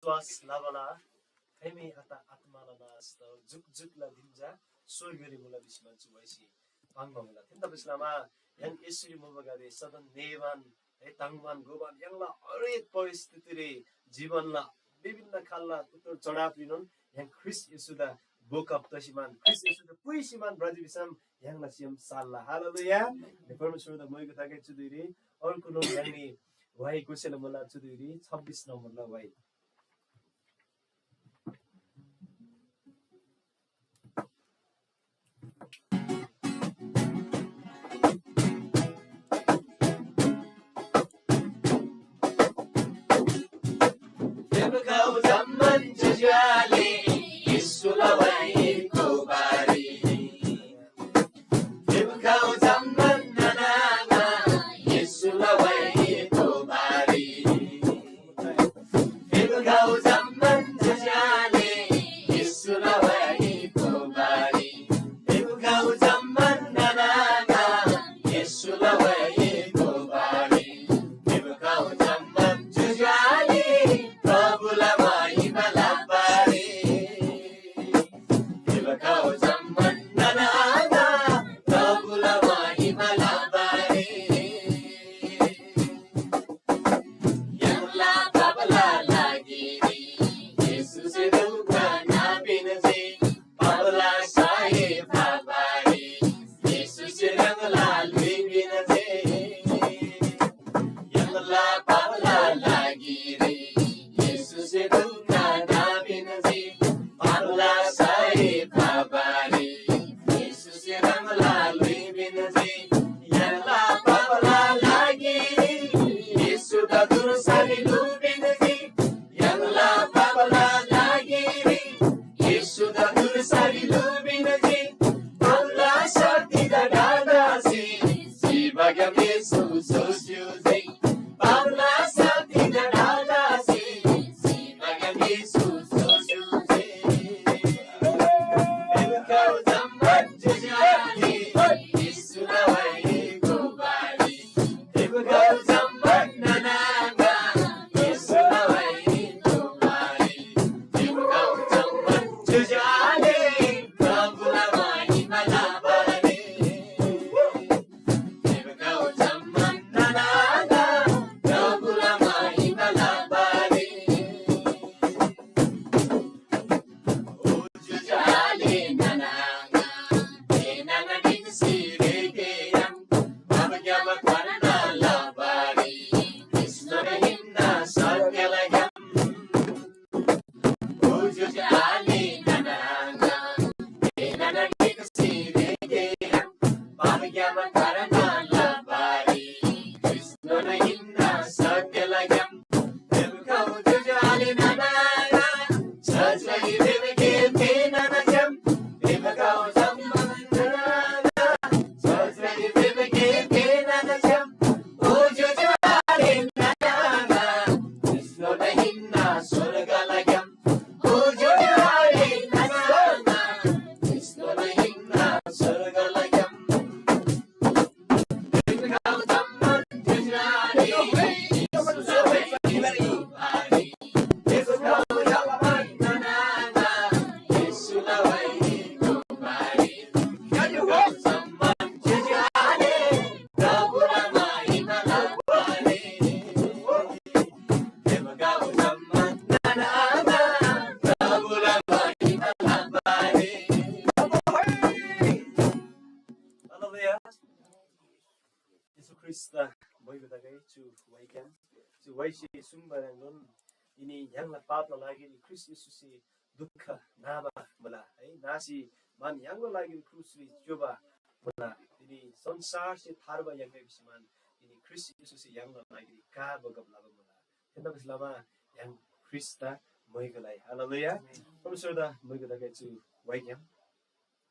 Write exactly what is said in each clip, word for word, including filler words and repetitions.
बसोबास लबाला खाइमै आत आत्‍माला नाश तउ जुकजुकला दिम चा स्‍वर्गरी मुला भिसी मान चु वाइसी पाङ्बा मुला। थेन्‍दा भिसलामा य्‍हाङ येशूरी मुबागदे सदन नेबान है ताङ्बान गोबान य्‍हाङला हरेक परिस्थितिरी जीवनला विभिन्न खालला उतार चढावरीनोन य्‍हाङ ख्रीष्‍ट येशूदा बोकब तसीमान ख्रीष्‍ट येशूदा पुइसीमान भ्रजी भिसम य्‍हाङला सेम साल्‍ला। हालेलुया। परमेश्‍वरदा मोइगो तगै चुदुइरी अर्को नोन य्‍हाङनी वाइ गोसेला मुला चुदुइरी छब्बिस नम्बरला वाइ। फेप्‍खउ जम्‍मान ज्‍योज्‍यो आले येशूला वाइको बारी। फेप्‍खउ जम्‍मान नाना आङा येशूला वाइको बारी। फेप्‍खउ जम्‍मान ज्‍योज्‍यो आले येशूला वाइको बारी। फेप्‍खउ जम्‍मान नाना आङा येशूला वाइको बारी। फेप्‍खउ जम्‍मान ज्‍योज्‍यो आले प्रभुला महिमा लबारी। फेप्‍खउ जम्‍मान नाना आङा प्रभुला महिमा लबारी। य्‍हाङला पापला लागिरी येशूसे दुःख नापिन्‍जी। पापला सय फाबारी येशूसे ह्राङला ल्‍हुइ पिन्‍जी। य्‍हाङला पापला लागिरी येशूसे दुःख नापिन्‍जी। पापला सय फाबारी येशूसे ह्राङला ल्‍हुइ पिन्‍जी। य्‍हाङला पापला लागिरी येशूदा क्रुसरी ल्‍हु पिन्‍जी। य्‍हाङला पापला लागिरी येशूदा क्रुसरी ल्‍हु पिन्‍जी। पापला शक्तिदा ढाल्‍दासी सिबाग्‍याम येशू सोस्‍युजी। पापला शक्तिदा ढाल्‍दासी सिबाग्‍याम येशू सोस्‍युजी। फेप्‍खउ जम्‍मान ज्‍योज्‍यो आले येशूला वाइको बारी। फेप्‍खउ जम्‍मान नाना आङा येशूला वाइको बारी। फेप्‍खउ जम्‍मान ज्‍योज्‍यो आले प्रभुला महिमा लबारी। फेप्‍खउ जम्‍मान नाना आङा प्रभुला महिमा लबारी। ओ ज्‍योज्‍यो आले नाना आङा, ए नाना ढिक्‍सी रेखेग्‍याम पापग्‍याम थार्ना लबारी विष्‍णुदा हिन्‍ना सत्‍यला ग्‍याम। ओ ज्‍योज्‍यो आले नाना आङा, ए नाना ढिक्‍सी रेखेग्‍याम पापग्‍याम थार्ना लबारी विष्‍णुदा हिन्‍ना सत्‍यला ग्‍याम। फेप्‍खउ ज्‍योज्‍यो आले नाना आङा, सच्‍चाइ फेप्‍गे थे नाना छ्‌याम। फेप्‍खउ जम्‍मान नाना आङा, सच्‍चाइ फेप्‍गे थे नाना छ्‌याम। ओ ज्‍योज्‍यो आले नाना आङा, विष्‍णुदा हिन्‍ना स्‍वर्गला ग्‍याम। ओ ज्‍योज्‍यो आले नाना आङा, विष्‍णुदा हिन्‍ना स्‍वर्गला ग्‍याम। हालेलुया। येशू ख्रीष्‍टदा भ्‍योइगो तगै चु वाइग्‍याम, चु वाइसे सुङ्बा ह्रङ्नोन यिनी य्‍हाङला पापला लागिरी ख्रीष्‍ट येशूसे दुःख नाबा मुला है। नासी मान य्‍हाङला लागिरी क्रुसरी च्‍योबा मुला। तिनी संसारसे थार्बा याङ्‌गै भिसी मान तिनी ख्रीष्‍ट येशूसे य्‍हाङला लागिरी का बगब लबा मुला। थेतबासेलमा य्‍हाङ ख्रीष्‍टदा मोइगो लइ। हालेलुया। परमेश्‍वरदा मोइगो तगै चु वाइग्‍याम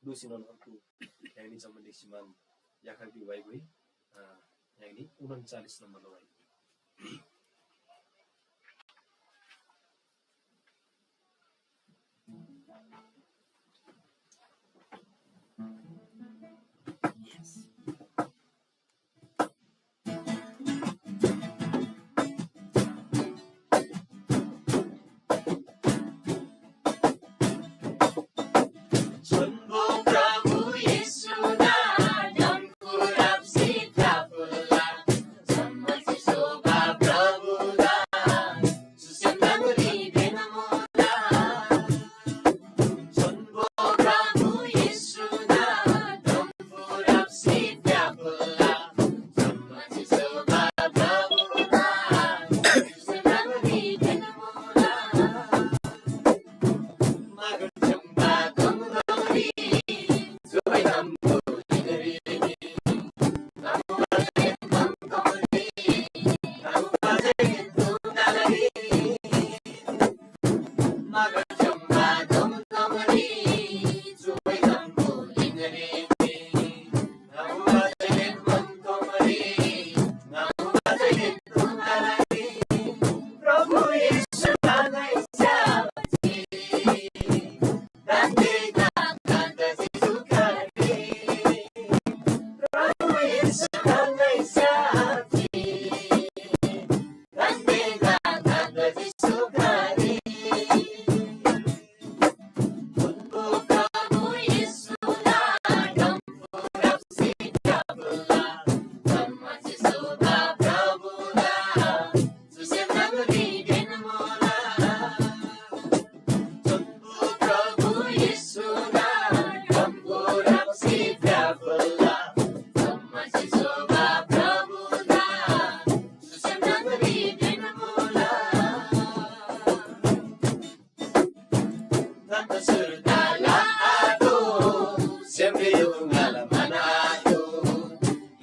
दोःसीनोन अर्को य्‍हाङनी जम्‍मान ढिक्‍सी मान याकबी वाइगोइ, अ, य्‍हाङनी उनन्‍चालिस नम्‍बरला वाइगोइ।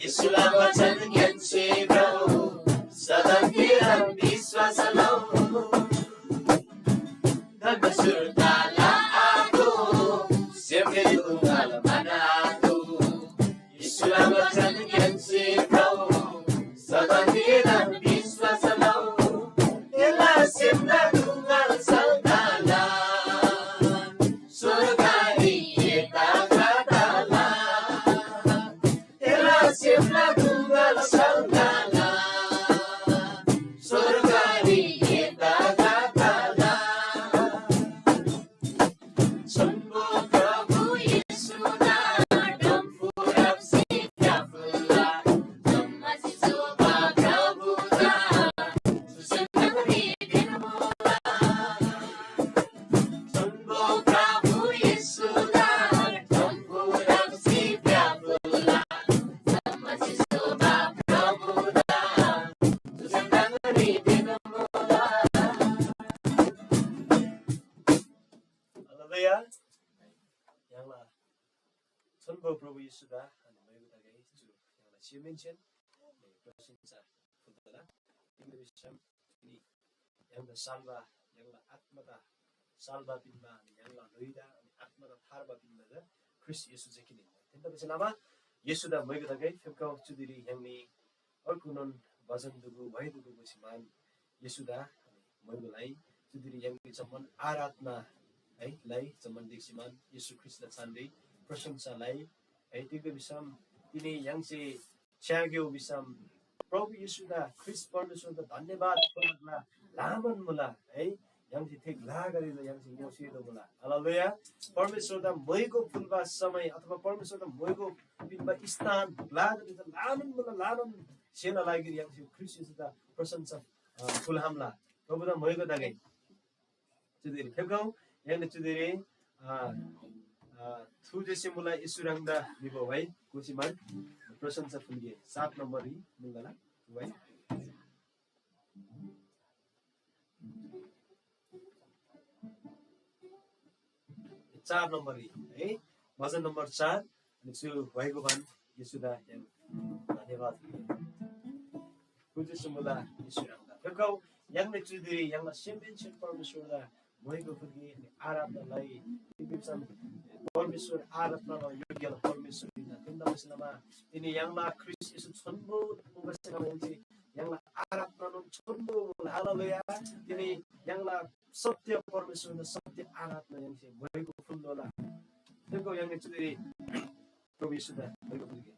येशूला वचन ङ्‌यान्‍सी भ्रउ, सदन तिरम विश्‍वास लउ। धर्मशुद्धला आगो, सेमरी उंगल मनागो। येशूला वचन ङ्‌यान्‍सी भ्रउ, सदन तिरम विश्‍वास लउ। एला सेमला दुंगल सल्‍काला, स्‍वर्गरी एता खतला। एला सेमला दुंगल सल्‍काला, स्‍वर्गरी एता खतला। छोन्‍बो प्रभु येशूदा डम्‍फु राप्‍सी फ्‍याफुल्‍ला। जम्‍मासे सोबा प्रभुदा सुसंगति दिनुहोला। छोन्‍बो प्रभु येशूदा डम्‍फु राप्‍सी फ्‍याफुल्‍ला। जम्‍मासे सोबा प्रभुदा सुसंगति दिनुहोला। हालेलुया। य्‍हाङला छोन्‍बो प्रभु येशूदा अनि मैगो तगै चु य्‍हाङला सेमहेन्‍सेन अनि प्रशंसा फुल्‍तोःला। तिग्‍दा भिसम तिनी य्‍हाङदा साल्‍बा, य्‍हाङला आत्‍मादा साल्‍बा पिन्‍बा अनि य्‍हाङला ल्‍हुइदा अनि आत्‍मादा थार्बा पिन्‍बा चा ख्रीष्‍ट येशू चा किन हिन्‍ना। थेन्‍दा भिसेलमा येशूदा मैगो तगै फेप्‍खउ। चुदिरी य्‍हाङनी अर्गुनोन भजन दुगु, भय दुगु भिसम येशूदा मैगो लइ। चुदिरी य्‍हाङनी जम्‍मान आराधना है लइ, जम्‍मान देख्‍सी मान येशू ख्रीष्‍टला छानरी प्रशंसा लइ है। तिग्‍दा भिसम तिनी य्‍हाङसे च्‍याग्‍यो भिसम प्रभु येशूदा ख्रीष्‍ट परमेश्‍वरदा धन्‍यवाद फुल्‍ला ग्‍ला ल्‍हानान मुला है। य्‍हाङसे थे ग्‍लागदेदा य्‍हाङसे ङोसेतोःमुला। हालेलुया। परमेश्‍वरदा मैगो फुल्‍बा समय अथवा परमेश्‍वरदा मैगो पिन्‍बा स्थान ग्‍लागदे चा ल्‍हानान मुला, ल्‍हानान सेना लागिरी य्‍हाङसे ख्रीष्‍ट येशूदा प्रशंसा, अ, फुल्‍हामला। प्रभुदा मैगो तगै। चुदिरी फेप्‍खउ, य्‍हाङनी चुदिरी, अ, अ, थु जेसे मुला येशू ह्राङदा निबो भाइ, कोसिमान प्रशंसा फुल्‍गे। सात नम्बररी मुला भाइ। चार नम्बररी है, भजन नम्बर चार, अनि चु भ्‍वाइगो भान येशूदा य्‍हाङ धन्‍यवाद। कुन चाहिँ सुमुला येशू ह्राङदा। फेप्‍खउ य्‍हाङले चुदिरी य्‍हाङला सेमहेन्‍सेन परमेश्‍वरदा भ्‍वाइगो फुल्‍गे अनि आराधना लइ। तिग्‍दा भिसम परमेश्‍वर आराधनाला योग्‍यला परमेश्‍वर हिन्‍ना। थेन्‍दा भिसम तिनी य्‍हाङला ख्रीष्‍ट येशू छोन्‍बो मुबासे लमा य्‍हाङसे य्‍हाङला आराधनानोन छोन्‍बो मुला। हालेलुया। तिनी य्‍हाङला सत्य परमेश्‍वरला सत्य आराधना य्‍हाङसे भ्‍वाइगो फुल्‍तोःला। फेप्‍खउ य्‍हाङले चुदिरी प्रभु येशूदा भ्‍वाइगो फुल्‍गे।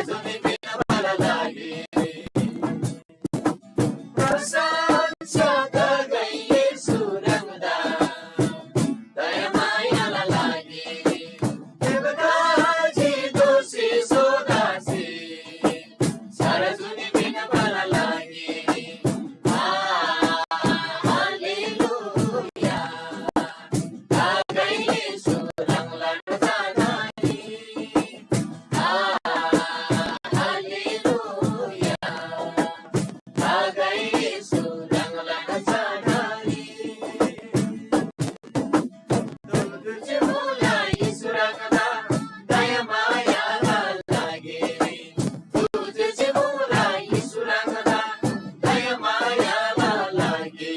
जुनी पिन्‍बाला लागि। प्रशंसा तगै येशू ह्राङदा, दयामायाला लागि। देवताजी दोःसी सोदासी, सारा जुनी पिन्‍बाला लागि। आ, हालेलुया। तगै येशू ह्राङला नचानारी। आ, हालेलुया। तगै येशू ह्राङला नचानारी। तुझे मुला येशू ह्राङदा दयामायाला लागि। तुझे मुला येशू ह्राङदा दयामायाला लागि।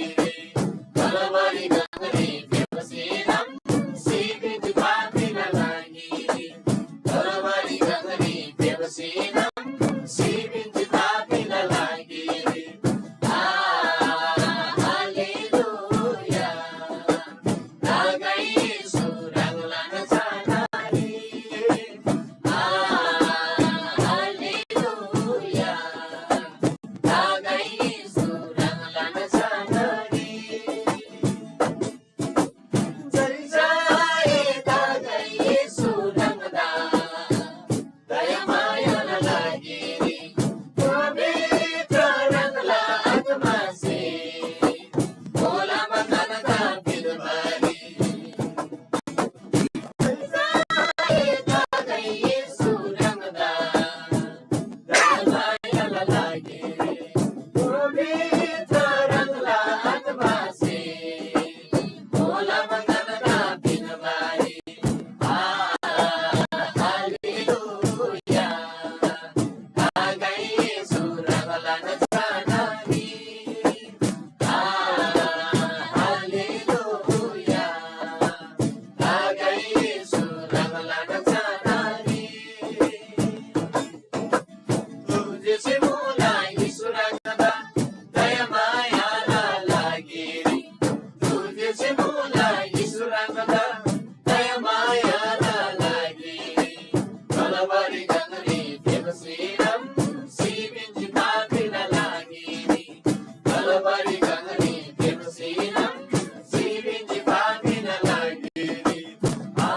कलवरी गङरी फेप्‍सी नाम्‍सी पिन्‍जी पापीला लागि। कलवरी गङरी फेप्‍सी नाम्‍सी पिन्‍जी पापीला लागि। आ, हालेलुया। तगै येशू ह्राङला नचानारी। आ, हालेलुया। तगै येशू ह्राङला नचानारी। जय जय तगै येशू ह्राङदा। दयामायाला लागि पवित्र ह्राङला आत्‍मासे मोलम ङन्‍दा पिन्‍बारी। जय तगै येशू ह्राङदा दयामायाला लागि पवित्र ह्राङला आत्‍मासे मोलम ङन्‍दा पिन्‍बारी। आ, हालेलुया। तगै येशू ह्राङला नचानारी। आ, हालेलुया। तगै येशू ह्राङला नचानारी। तुझे मुला येशू ह्राङदा दयामायाला लागि। तुझे मुला येशू ह्राङदा दयामायाला लागि। कलवरी गङरी फेप्‍सी नाम्‍सी पिन्‍जी पापीला लागि। कलवरी गङरी फेप्‍सी नाम्‍सी पिन्‍जी पापीला लागि। आ,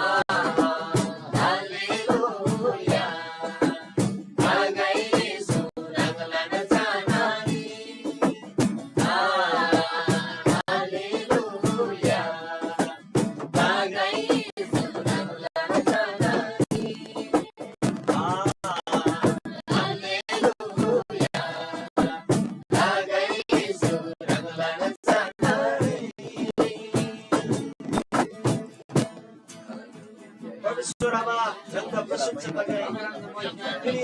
हालेलुया। तगै येशू ह्राङला नचानारी। आ, हालेलुया। तगै येशू ह्राङला नचानारी। आ, हालेलुया। तगै येशू ह्राङला नचानारी। परमेश्‍वर आबा, ह्राङदा प्रशंसा तगै। तिनी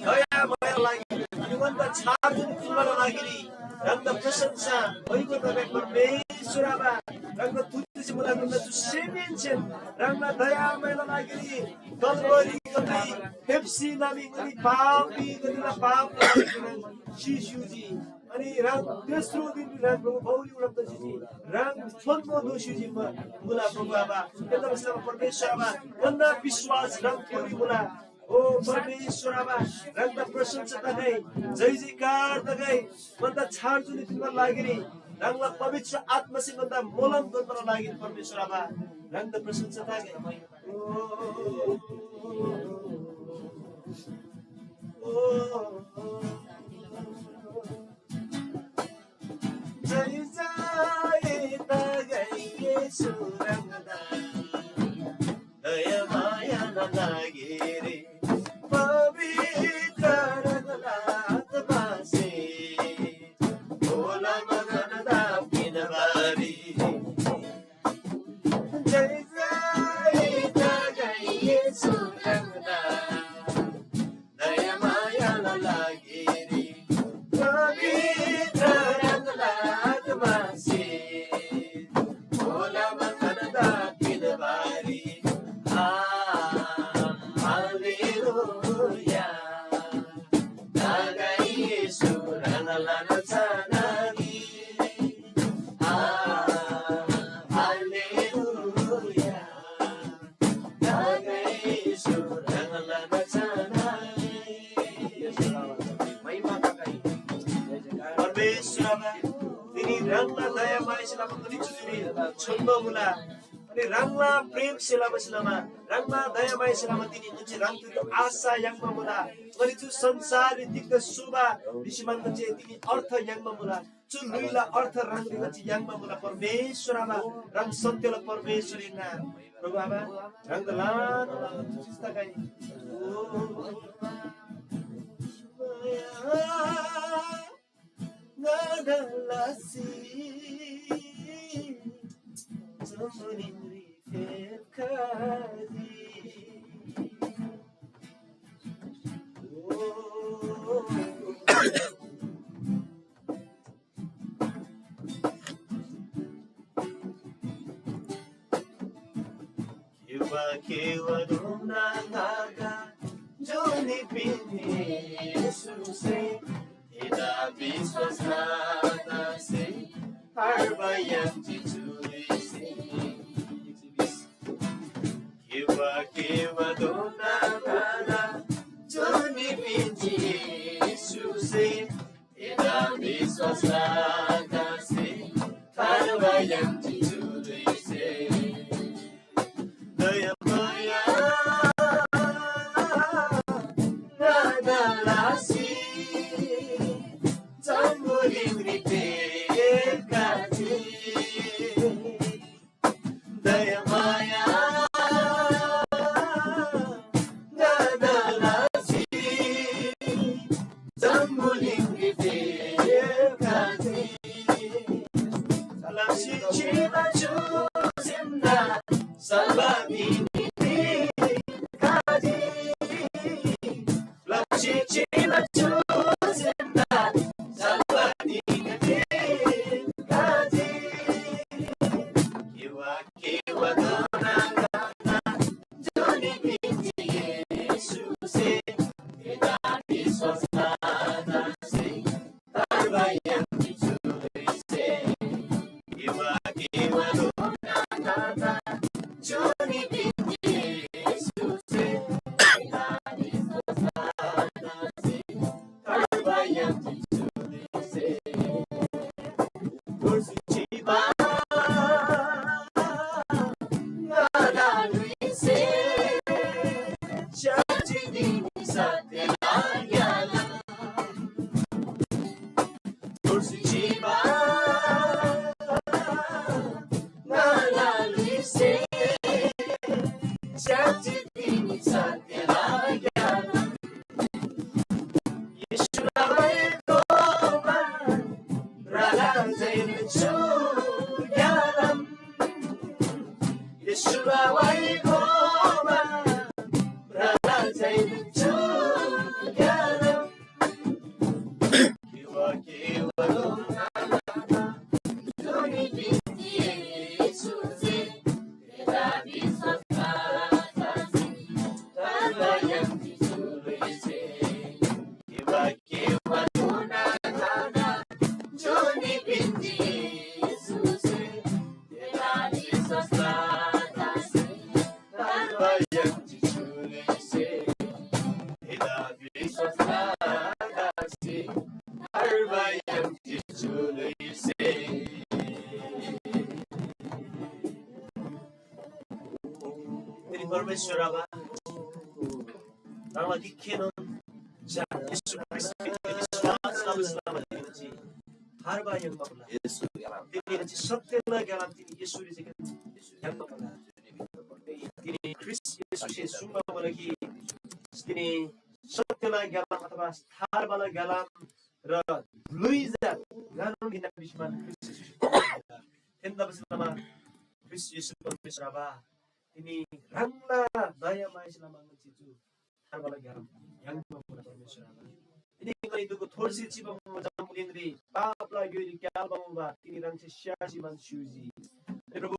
दयामायाला लागि, तिनी भन्‍दा छार जुनी पिन्‍बाला लागिरी ह्राङदा प्रशंसा। ओइको तगै परमेश्‍वर आबा, ह्राङदा तुति मुला ह्राङदा चु सेमहेन्‍सेन ह्राङला दयामायाला लागिरी कलवरी गङरी फेप्‍सी नामी ङनी पापीगदेला पापला लागिरी ह्राङ सिस्‍युजी। अनि ह्राङ तेस्रो दिनरी ह्राङ प्रभु बौरी उडब तसी ह्राङ छोन्‍बो दोःसी जिम्‍मा मुला प्रभु आबा। एतबासेलमा परमेश्‍वर आबा, भन्‍दा विश्‍वास ह्राङ थोरी मुला। ओ परमेश्‍वर आबा, ह्राङदा प्रशंसा तगै, जय जयकार तगै, भन्‍दा छार जुनी पिन्‍बाला लागिरी ह्राङला पवित्र आत्‍मासे भन्‍दा मोलम दोन्‍बाला लागिरी परमेश्‍वर आबा, ह्राङदा प्रशंसा तगै। ओ, ओ, जय जय तगै येशू ह्राङदा, दयामायाला लागिरी पवित्र ह्राङला आत्‍मासे मोलम ङन्‍दा पिन्‍बारी। जय जय तगै येशू ह्राङदा। आबा, तिनी ह्राङला दयामायासे लमा ङनी चुरी छोन्‍बा मुला। अनि ह्राङला प्रेमसे लमासे लमा, ह्राङला दयामायासे लमा तिनी ङन्‍से ह्राङथोरी आशा याङ्बा मुला। ङनी चु संसाररी तिग्‍दा सुबा भिसी मान ङन्‍से तिनी अर्थ याङ्बा मुला। चु ल्‍हुइला अर्थ ह्राङरी ङन्‍से याङ्बा मुला। परमेश्‍वर आबा, ह्राङ सत्यला परमेश्‍वर हिन्‍ना। प्रभु आबा, ह्राङदा ल्‍हानान ल्‍हानान चुसी तगै। ओ, माया। ङादा लसी जम्‍बुलिङरी फेप्‍खजी। ओ, खेवा खेवा धुना नागा जोनी पिन्‍ने येशूसे एदा विश्वास नानासे हर बयाम चिचुसे। खेवा खेवा धुना नागा जोनी पिन्‍ने येशूसे एदा विश्वास नानासे थार्बा याङ्जी चुदैसे। दया माया नादा लासी जम्‍बुलिङरी फेप्‍खजी। दया माया नादा लासी जम्‍बुलिङरी फेप्‍खजी। लसी चिबा चुजिन्‍दा सल्‍लाह दिनी खजी। लसी चिबा चुजिन्‍दा सल्‍लाह दिनी खजी। खेवा खेवा धुना नागा जोनी पिन्‍जी येशूसे एदा विश्वास नानासे थार्बा याङ्जी चुदैसे। खेवा खेवा धुना नागा जोनी पिन्‍जी येशूसे एदा विश्वास नानासे थार्बा याङ्जी चुदैसे। येशूला वैगोमा ब्रला जैन चु ग्यालम। येशूला वैगोमा ब्रला जैन चु ग्यालम। तिनी परमेश्‍वर आबा, ह्राङला गिकखेनोन झ्‍याल येशू ख्रीष्‍टरी विश्‍वास लबा स्‍लाबा धिन ची थार्बा य्‍हाङ बाबुला। तिनी ची सत्यला ग्‍यालाम तिनी येशूरी जे ग्‍यालाम बाबुला। तिनी ख्रीष्‍ट येशूसे सुङ्बा मुला कि तिनी सत्यला ग्‍यालाम अथवा थार्बाला ग्‍यालाम र ल्‍हुइ चा ङानोन हिन्‍ना भिसी मान ख्रीष्‍ट येशूसे सुङ्बा मुला। थेन्‍दा भिसी लमा ख्रीष्‍ट येशू परमेश्‍वर आबा, तिनी ह्राङला दयामायासे लमा ङन्‍से चु थार्बाला ग्‍याम याङ्बा मुला परमेश्‍वर आबा। तिनी ङनी दुगु थोर्सी चिबा मुला जम्‍बुलिङरी पापला ग्‍योइरी क्‍याल्‍बा मुबा तिनी ह्राङसे स्‍यासी मान स्‍युजी। हे प्रभु,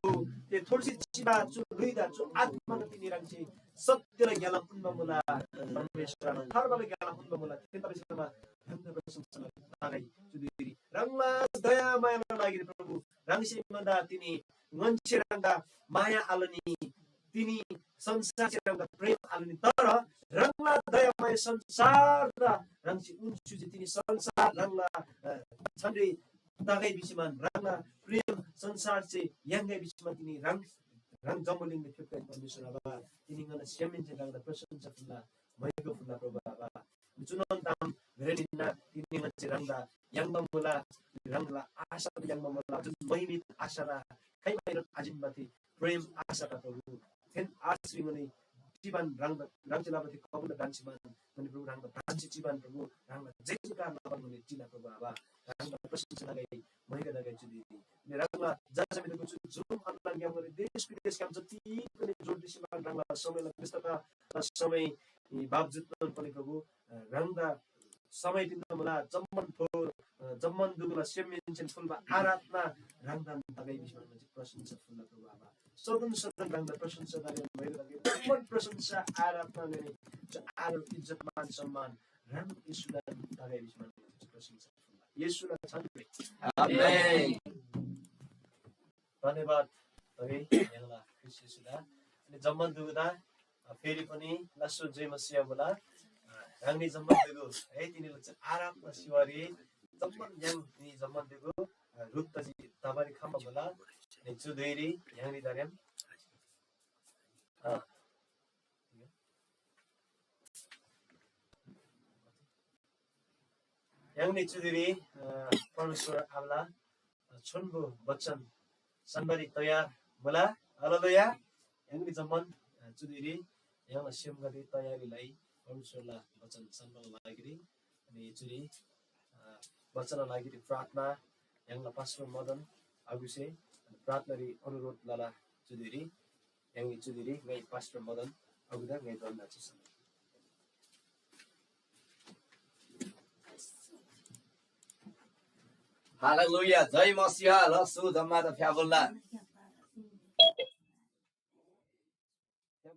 ते थोर्सी चिबा चु ल्‍हुइदा चु आत्‍मादा तिनी ह्राङसे सत्यला ग्‍यालाम उन्‍बा मुला परमेश्‍वर आबा। थार्बाला ग्‍यालाम उन्‍बा मुला। थेन्‍दा भिसी लमा ह्राङदा प्रशंसा लबारी चु धुइरी ह्राङला दयामायाला लागिरी प्रभु ह्राङसे ङन्‍दा तिनी ङन्‍से ह्राङदा माया आलनी, तिनी संसारसे ह्राङदा प्रेम आलनी, तर ह्राङला दयामाया संसारदा ह्राङसे उन्‍सुजी। तिनी संसार ह्राङला, अ, छन्‍री तगै भिसीमान, ह्राङला प्रेम संसारसे याङ्गै भिसीमान तिनी ह्राङ ह्राङ जम्‍बुलिङरी फेप्‍गै परमेश्‍वर आबा, तिनी ङन्‍ना सेमहेन्‍से ह्राङदा प्रशंसा फुल्‍ला, मैगो फुल्‍ला प्रभु आबा। चुनोन ताम घ्रेन हिन्‍ना, तिनी ङन्‍से ह्राङदा याङ्बा मुला, ह्राङला आशा याङ्बा मुला, जुन महिमित आशाला खाइमाइरन आजिन्‍बाथी प्रेम आशाला प्रभु। थेन आशरी ङनी चिबान ह्राङदा ह्राङसे लबाथी कबुल ढन्‍सी मान, ङनी प्रभु ह्राङदा ढन्‍सी चिबान प्रभु, ह्राङदा जय जयकार लबान ङनी चिला प्रभु आबा। ह्राङदा प्रशंसा लगै, मैगो लगै चुदी। अनि ह्राङला जा जमिनको चु जुम अनलाइन ग्याम ङनी देश विदेश ग्याम जति पनि जोड दिसी मान ह्राङला समयला व्यस्तता, समय बावजुद पनि प्रभु, अ, ह्राङदा समय पिन्‍ना मुला, जम्‍मान थोर, अ, जम्‍मान दुगुला सेमहेन्‍सेन फुल्‍बा आराधना ह्राङदान तगै भिसी मान ङन्‍से प्रशंसा फुल्‍ला प्रभु आबा। सदन सदन ह्राङदा प्रशंसा तगै, मैगो तगै, जम्‍मान प्रशंसा आराधना ङनी, आदर इज्‍जत मान सम्मान ह्राङ येशूदान तगै भिसी मान ङन्‍से प्रशंसा फुल्‍ला। येशूला छानबे। आमेन। धन्‍यवाद तगै य्‍हाङला ख्रीष्‍ट येशूदा। अनि जम्‍मान दुगुदा, अ, फेरि पनि लास्‍सो जय मसीह मुला। अ, ह्राङनी जम्‍मान दुगु है, तिनीला च-, आरामला सिवारी जम्‍मान य्‍हाङ तिनी जम्‍मान दुगु, अ, रुख तजी तबारी खम्‍बा मुला। अनि चु धुइरी य्‍हाङनी दारेम, अ, य्‍हाङनी चु धुइरी, अ, परमेश्‍वर आबाला छोन्‍बो वचन सन्‍बारी तयार मुला। हालेलुया। य्‍हाङनी जम्‍मान, अ, चु धुइरी य्‍हाङला सेमगदे तयारी लइ परमेश्‍वरला वचन सन्‍बाला लागिरी। अनि चुरी, अ, वचनला लागिरी प्रार्थना य्‍हाङला पास्‍टर मदन आगुसे प्रार्थनारी अनुरोध लला। चु धुइरी य्‍हाङनी चु धुइरी ङाइ पास्‍टर मदन आगुदा ङाइ धन्‍यवाद चुसम। हालेलुया, जय मसीह। ल, सु जम्मादा फ्‍याफुल्‍ला।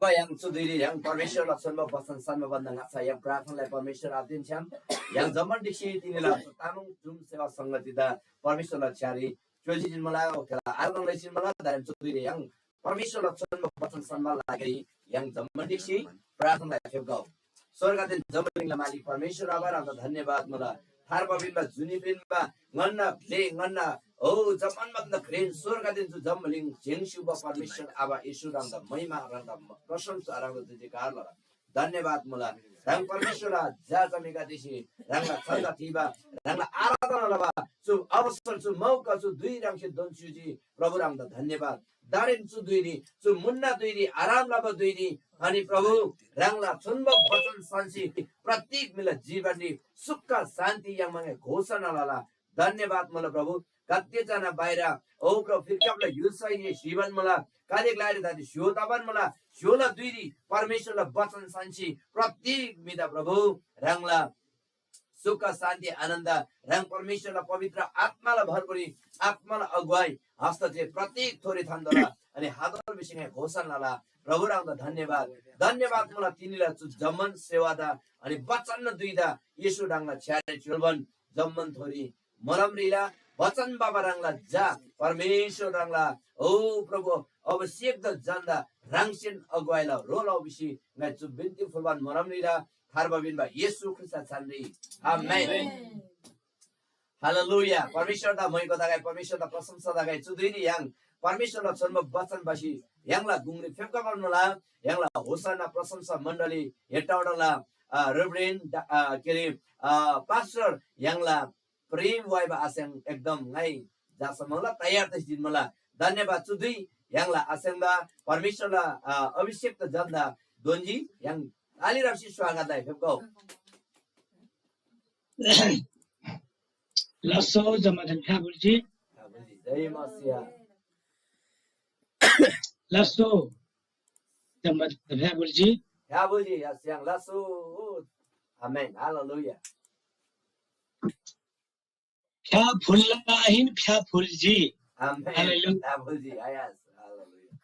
य्‍हाङ चु धुइरी य्‍हाङ परमेश्‍वरला छोन्‍बो वचन सन्‍बा भन्‍दा ङाच्‍छा य्‍हाङ प्रार्थनालाई परमेश्‍वर आदिन छ्‌याम य्‍हाङ जम्‍मान ढिक्‍सी तिनीला तामाङ जुम सेवा संगतिदा परमेश्‍वरला छ्‌यारी च्‍योजी जिन्‍माला, थेला आराधना लैजिन्‍माला, दारेम चु धुइरी य्‍हाङ परमेश्‍वरला छोन्‍बो वचन सन्‍बा लागिरी य्‍हाङ जम्‍मान ढिक्‍सी प्रार्थनालाई फेप्‍गौ। स्‍वर्गदेन जम्‍बुलिङला मालिक परमेश्‍वर आबा, ह्राङदा धन्‍यवाद मुला। थार्बा पिन्‍बा, जुनी पिन्‍बा, ङन्‍ना ब्‍ले, ङन्‍ना, ओ, जम्‍मान भन्‍दा घ्रेन स्‍वर्गदेन चु जम्‍बुलिङ झेङ स्‍युबा परमेश्‍वर आबा येशू, ह्राङदा महिमा, ह्राङदा प्रशंसा, ह्राङदा जयजयकार लला। धन्‍यवाद मुला। ह्राङ परमेश्‍वरला झा जमिगदेसे ह्राङला छन्‍दा थीबा, ह्राङला आराधना लबा चु अवसर, चु मौका, चु धुइ ह्राङसे दोन स्‍युजी। प्रभु, ह्राङदा धन्‍यवाद। दारेम चु धुइरी, चु मुन्‍ना धुइरी, आराम लबा धुइरी, अनि प्रभु, ह्राङला छोन्‍बो वचन सन्‍सी प्रत्येक म्‍हिला जीवनरी सुख शान्‍ति याङ्माङे घोषणा लला। धन्‍यवाद मुला प्रभु। कति जना बाहिर, ओ प्रभु, फिर्काबला य्‍हुल्‍साइरी जीवन मुला, कालिक लाइरी दादी स्‍य्‍हो तबान मुला, स्‍य्‍होला धुइरी परमेश्‍वरला वचन सन्‍सी प्रत्येक म्‍हिदा प्रभु, ह्राङला सुख, शान्ति, आनन्द, ह्राङ परमेश्‍वरला पवित्र आत्‍माला भरपुरी, आत्‍माला अगुवाई हस्तसे प्रत्येक थोरी थान्‍तोःला। अनि हातोर भिसिङे घोषणा लला। प्रभु, ह्राङदा धन्‍यवाद। धन्‍यवाद मुला तिनीला चु जम्‍मान सेवादा, अनि वचन दुइदा येशू ह्राङला छ्‌यारे च्‍योल्‍बान जम्‍मान थोरी मोलम रिला। वचन बाबा ह्राङला झा परमेश्‍वर ह्राङला, ओ प्रभु, अभिषेक द जन्‍दा ह्राङसेन अगुवाईला ह्रो लउ भिसी ङाइ चु बिन्‍ती फुल्‍बान मोलम रिला। थार्बा पिन्‍बा येशू ख्रीष्‍टला छानरी। आमेन। हालेलुया। परमेश्‍वरदा मैको तगै, परमेश्‍वरदा प्रशंसा तगै। चु धुइरी य्‍हाङ परमेश्‍वरला छोन्‍बो वचन भसी य्‍हाङला गुङरी फेप्‍खबान मुला। य्‍हाङला होसाना प्रशंसा मण्‍डली हेटौडाला, अ, रेभरेन्ड, अ, के अरे, अ, पास्टर य्‍हाङला प्रेम वाइबा आस्‍याङ एकदम ङाइ जासम्‍मला तयार तसी जिन्‍मुला। धन्‍यवाद। चु धुइ य्‍हाङला आस्‍याङदा परमेश्‍वरला, अ, अभिषेकदा जन्‍दा दोन्‍जी य्‍हाङ ताली राप्‍सी स्वागतलाई फेप्‍गौ। लसो जम्‍मादान फ्‍याफुल्‍जी। जय मसीह। लसो जम्‍मादान फ्‍याफुल्‍जी। फ्‍याफुल्‍जी, आस्‍याङ लसो। आमेन। हालेलुया। फ्‍याफुल्‍ला आहिन, फ्‍याफुल्‍जी। आमेन। हालेलुया। फ्‍याफुल्‍जी, आयास। हालेलुया।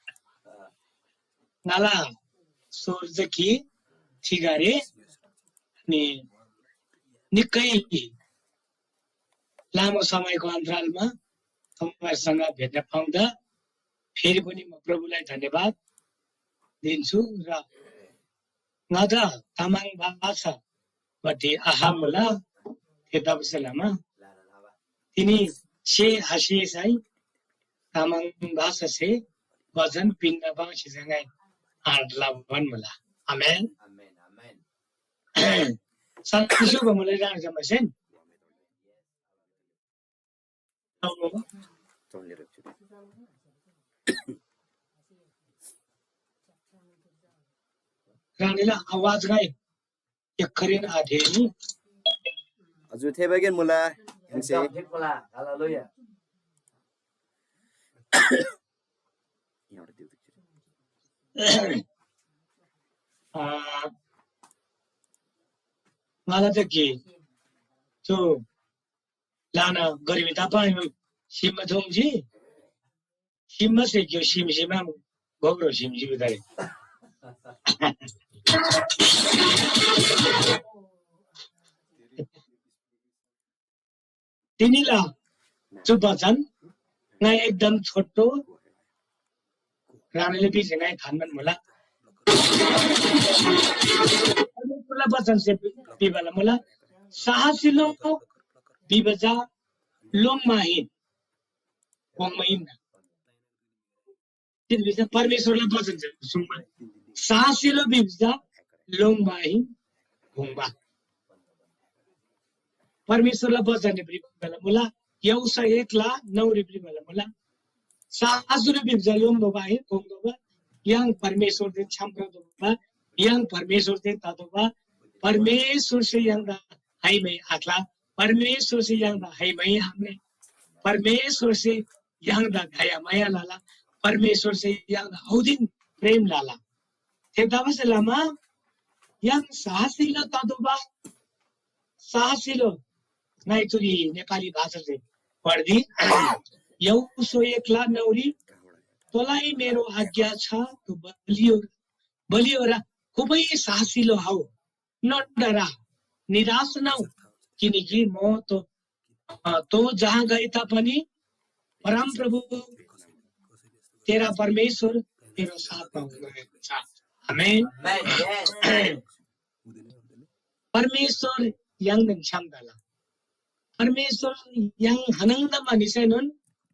अ। ङाला सोर जकी ठिगारे अनि निकै लामो समयको अन्तरालमा तपाईँहरूसँग भेट्न पाउँदा फेरि पनि म प्रभुलाई धन्यवाद दिन्छु र ङादा तामाङ भाषापट्टि आहा मुला, थेतबासेलमा तिनी से आशेष है तामाङ भाषा से वचन पिन्न बांसी जंगै आँट लबान मुला। आमेन। आमेन, आमेन। सन्देश को मुले जान जमसेन। रानीला आवाज गाई एकखरिन आधेनी। हजुर, थेबगेन मुला, हेन्से। एकदम ठिक मुला। हालेलुया। आ, मला त के? तो लाना गर्मी तापा सिममा थोंजी। सिममा से क्यो सिम सिमा गोग्रो सिम सिम तारे। तिनीला चु वचन ङाइ एकदम छोटो रानीले पिछे ङाइ थान्‍बान मुला। परमेश्‍वरला वचन से पिबाला मुला। साहसीलो भिबा चा लोङ्‌मा आहिन, कोङ्‌मा हिन्‍ना। तिनीभित्र परमेश्‍वरला वचन चाहिँ सुङ्बा। साहसीलो भिबा चा लोङ्‌मा आहिन, कोङ्‌मा। परमेश्‍वरला वचन भ्रिबाला मुला, यौसा एकला नौरी भ्रिबाला मुला। सासुरी भिब्जा लोम दोबा हे कोम दोबा, य्‍हाङ परमेश्‍वरदेन छ्‌याम दोबा, य्‍हाङ परमेश्‍वरदेन ततोबा, परमेश्‍वरसे य्‍हाङदा हाइमै आख्‍ला, परमेश्‍वरसे य्‍हाङदा हाइमै आम्‍ने, परमेश्‍वरसे य्‍हाङदा दयामाया लला, परमेश्‍वरसे य्‍हाङदा हौदिन प्रेम लला। थेतबासेलमा य्‍हाङ साहसीला ततोबा, साहसीलो ङाइ चुरी नेपाली भाषा चाहिँ पढ्दी। यौसो एकला नौरी, तँलाई मेरो आज्ञा छ, तँ बलियो, बलियो र खुबै साहसीलो हौ। नडरा, निराश नहौ, किनकि म तो, अ, तँ जहाँ गए तापनि परमप्रभु तेरा परमेश्वर तेरो साथमा हुनुहुन्छ। आमेन। आमेन। परमेश्वर य्‍हाङदेन छ्‌याम तला। परमेश्वर य्‍हाङ हनङदमा निसैनोन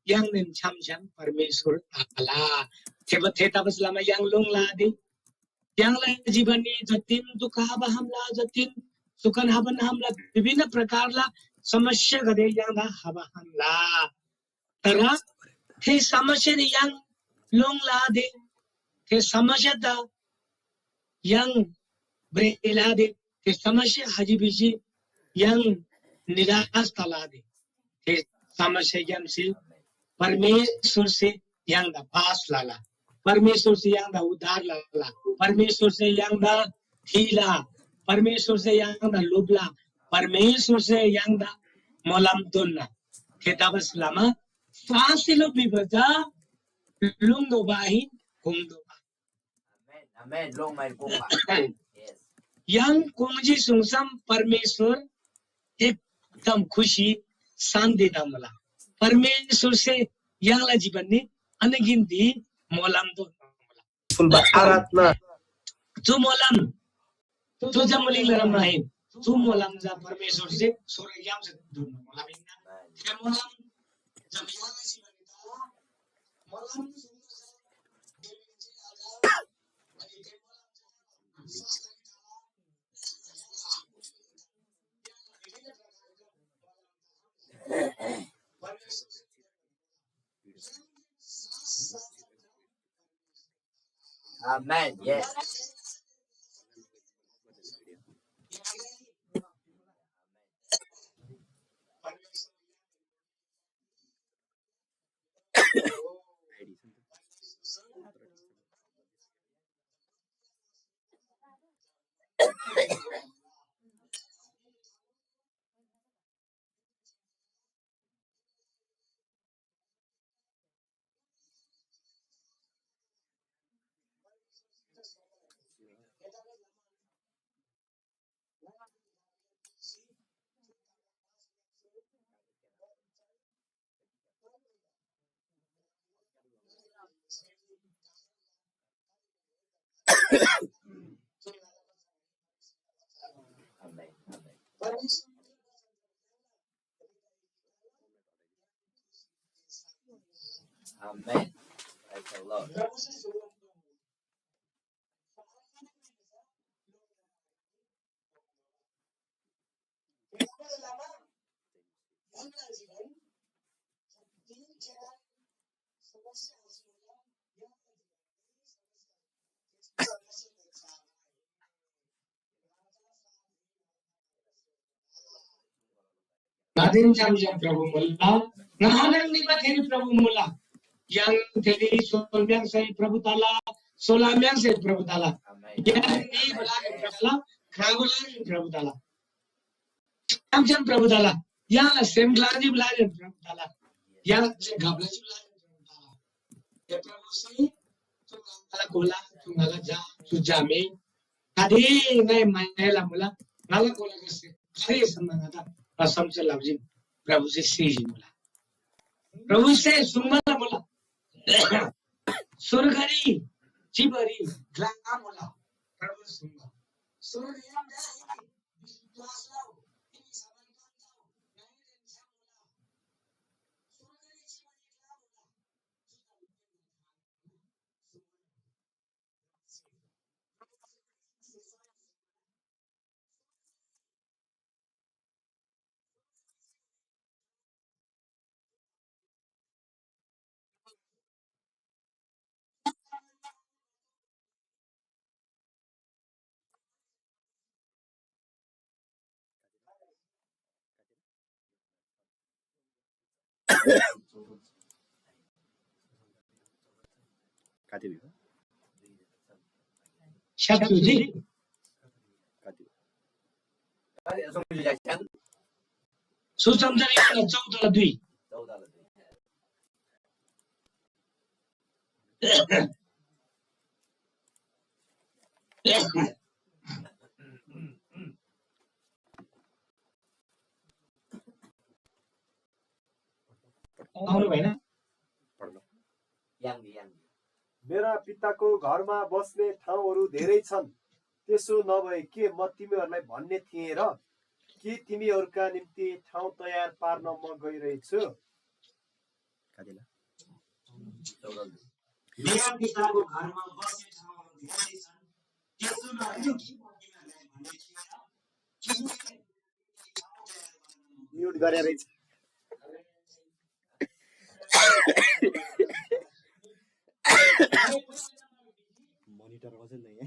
य्‍हाङदेन छ्‌याम छ्‌याम परमेश्वर तला। थेब-, थेतबासेलमा य्‍हाङ लोङ्‌ला आदि। य्‍हाङला जीवननी जतिन दुःख हबा हमला, जतिन सुकन हबन हमला, विभिन्न प्रकारला समस्यागदे य्‍हाङदा हबा हमला। तर थे समस्यारी य्‍हाङ लोङ्‌ला आदि, थे समस्यादा य्‍हाङ ब्रेला आदि, थे समस्या हजी भिसी य्‍हाङ निराश तला आदि। थे समस्याग्‍यामसे परमेश्‍वरसे य्‍हाङदा पास लला, परमेश्‍वरसे य्‍हाङदा उद्धार लला, परमेश्‍वरसे य्‍हाङदा थीला, परमेश्‍वरसे य्‍हाङदा लोभला, परमेश्‍वरसे य्‍हाङदा मोलम तोन्‍ना। थेतबासेलमा साहसीलो भिबा चा लोङ्‌दोबा आहिन, कोङ्‌दोबा। आमेन, आमेन। लोङ्‌माइ कोङ्‌बा। Yes। य्‍हाङ कोङ्‌जी सुङसम परमेश्‍वर एकदम खुसी, शान्‍ति तमुला। परमेश्‍वरसे य्‍हाङला जीवननी अनगिन्‍ती मोलम तोःमुला। फुलबा आराधना। चु मोलम, चु जम्‍बुलिङ लरम आहिन। चु मोलम चा परमेश्‍वरसे स्‍वर्गग्‍यामसे दुर्नु मोलम हिन्‍ना। थे मोलम जब य्‍हाङला जीवननी तला, Mollem Amen. Yes. Amen. Amen. Amen. Praise the Lord. ङादेन छ्‌याम छ्‌याम प्रभु मुला, ङादेन निबा थेरी प्रभु मुला। य्‍हाङ थेरी सोलम्‍याङ्सै प्रभु तला, सोलम्‍याङ्सै प्रभु तला। य्‍हाङ निबा लागिरी प्रभु तला, ख्राबो लागिरी प्रभु तला। छ्‌याम छ्‌याम प्रभु तला। य्‍हाङला सेम ग्‍लाजी लागिरी प्रभु तला। य्‍हाङसे घप्‍लाजी लागिरी प्रभु तला। हे प्रभुसे चु ङाला कोला, चु ङाला झा, चु झामे, गाते ङाइ माया लमुला, ङाला कोलागदेसे गाते सम्‍मान ङादा प्रशंसा लबा चीम, प्रभुसे सिजी मुला। प्रभुसे सुङ्बा मुला, स्‍वर्गरी चिबारी ग्‍ला मुला, प्रभु सुङ्बा। स्‍वर्गरी विश्‍वास लउ, तिमी समाधान लउ, ङाइदेन छ्‌याम मुला। स्‍वर्गरी चिबारी ग्‍ला मुला। कति भयो? स्याक्चुजी। कति? सुसमाचार एघार चौध र दुई। आउनु भएन? मेरा पिताको घरमा बस्ने ठाउँहरू धेरै छन्, त्यसो नभए के म तिमीहरूलाई भन्ने थिएँ र? कि तिमीहरूका निम्ति ठाउँ तयार पार्न म गइरहेछु। मेरा पिताको घरमा बस्ने ठाउँहरू धेरै छन्, त्यसो नभए के म तिमीहरूलाई भन्ने थिएँ र? कि म्युट गरेर रहेछ। मोनिटर अझै नै है।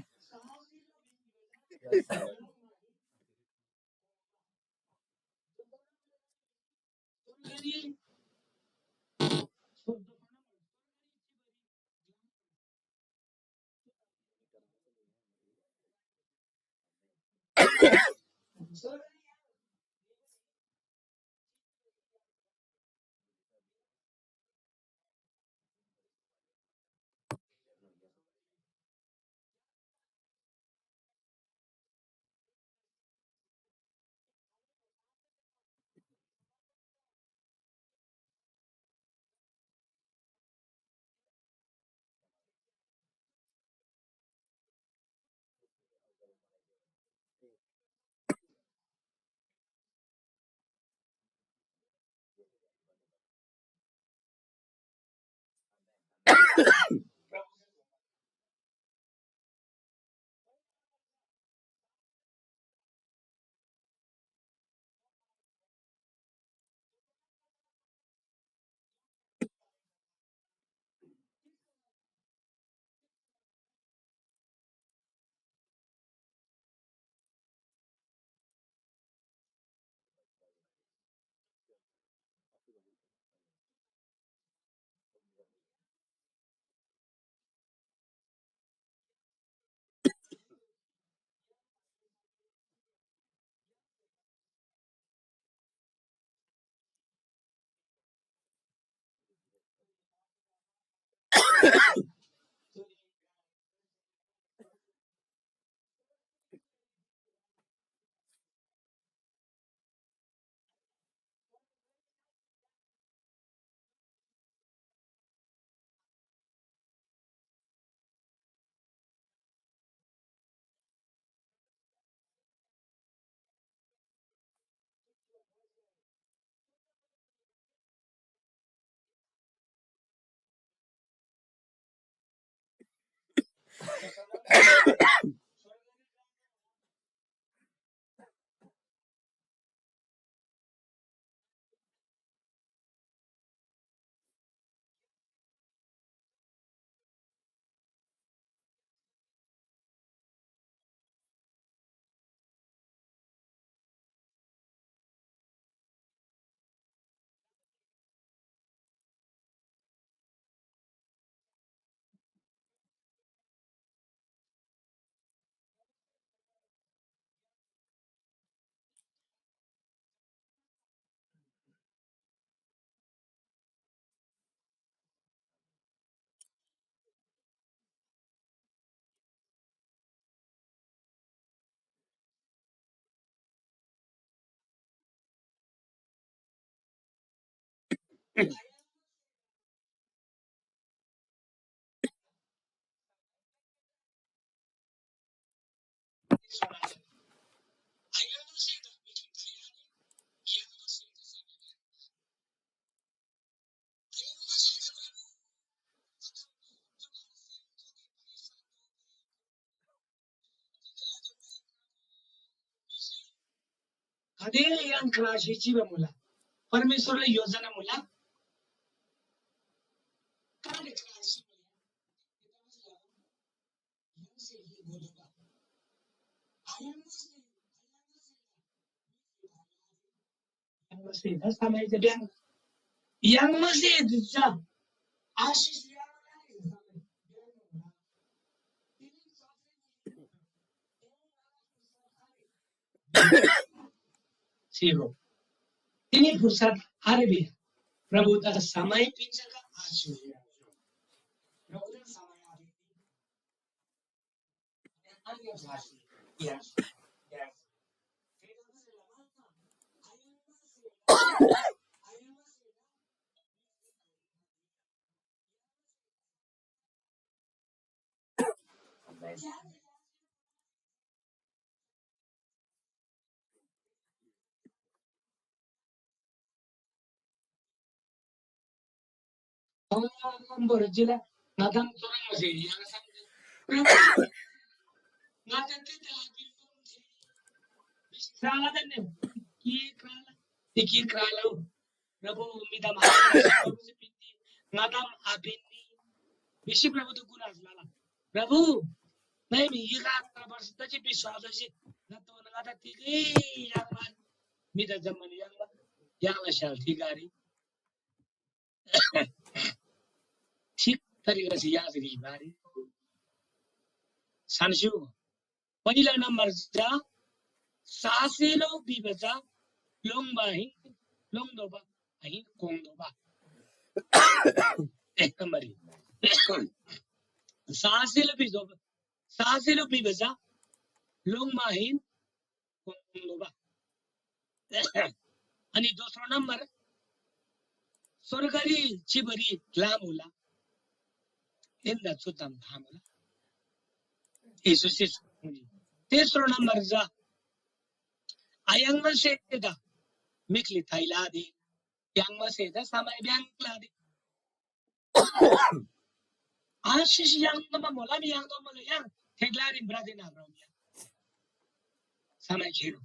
कदे य्‍हाङ ख्रासी चिबा मुला? परमेश्‍वरला योजना मुला। सिगो। तिनी फुर्सद आरे बिया। प्रभु दा समय पिंजका आशिष। प्रभु दा समय आरे। Boro jila ngadam torang masi yang sam. Ngadam te ta bilum. Sala dan ne. Ki krala. Ki krala. Rabu midam ngadam abini. Bisi Prabhu tu guna lala. Prabhu, nai mi yika ta bar sita ji biswa da ji. Na to na ta tigi yang man. Mida zaman yang man. Yang la shal tigari. ठिक तरिकासे याद री बारी। सानस्यु पहिला नम्बर चा सासेलो बिबा चा लोङ्बा हि लोङ्दोबा हि कोङ्दोबा। एक नम्बर हि। सासेलो बिजो सासेलो बिबा चा लोङ्बा हि कोङ्दोबा। अनि दोस्रो नम्बर स्वर्गरी चिबरी ग्लाम होला। एन्दा चुताम धाम होला। येशूसे तेस्रो नम्बर जा आयाङ्मा सेदा मिखली थाइलादे याङ्मा सेदा समय ब्याङ्कलादे आशिष याङ्मा मोला मी याङ्दो मोला याङ थेगलारी ब्रादे ना ब्राउन या समय खेरो।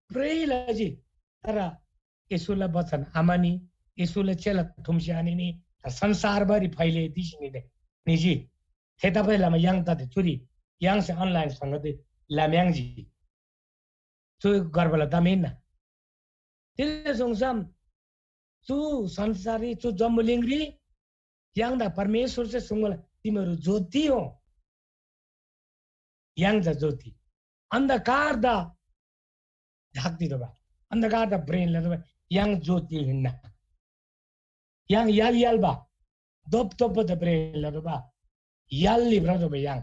थुप्रै लजी, तर येशूला वचन आम्‍हनी, येशूला चेला थुम्‍सी आनिनी, तर संसारभरि फैले दिसी निजी। थेतबासेलमा य्‍हाङ तदे चुरी य्‍हाङसे online संगति लम्‍याङ्जी। चु गर्वला ताम हिन्‍ना। तिग्‍दा सुङसम चु संसाररी, चु जम्‍बुलिङरी य्‍हाङदा परमेश्‍वरसे सुङ्बा तिमीहरू ज्योति हो। य्‍हाङ चा ज्योति। अन्धकारदा ढाक्‍दितोःबा, अन्धकारदा ब्रेन लतोःबा य्‍हाङ ज्योति हिन्‍ना। य्‍हाङ य्‍हाल य्‍हालबा, दोप दोपदा ब्रेन लतोःबा, य्‍हालरी भ्रतोःबा य्‍हाङ।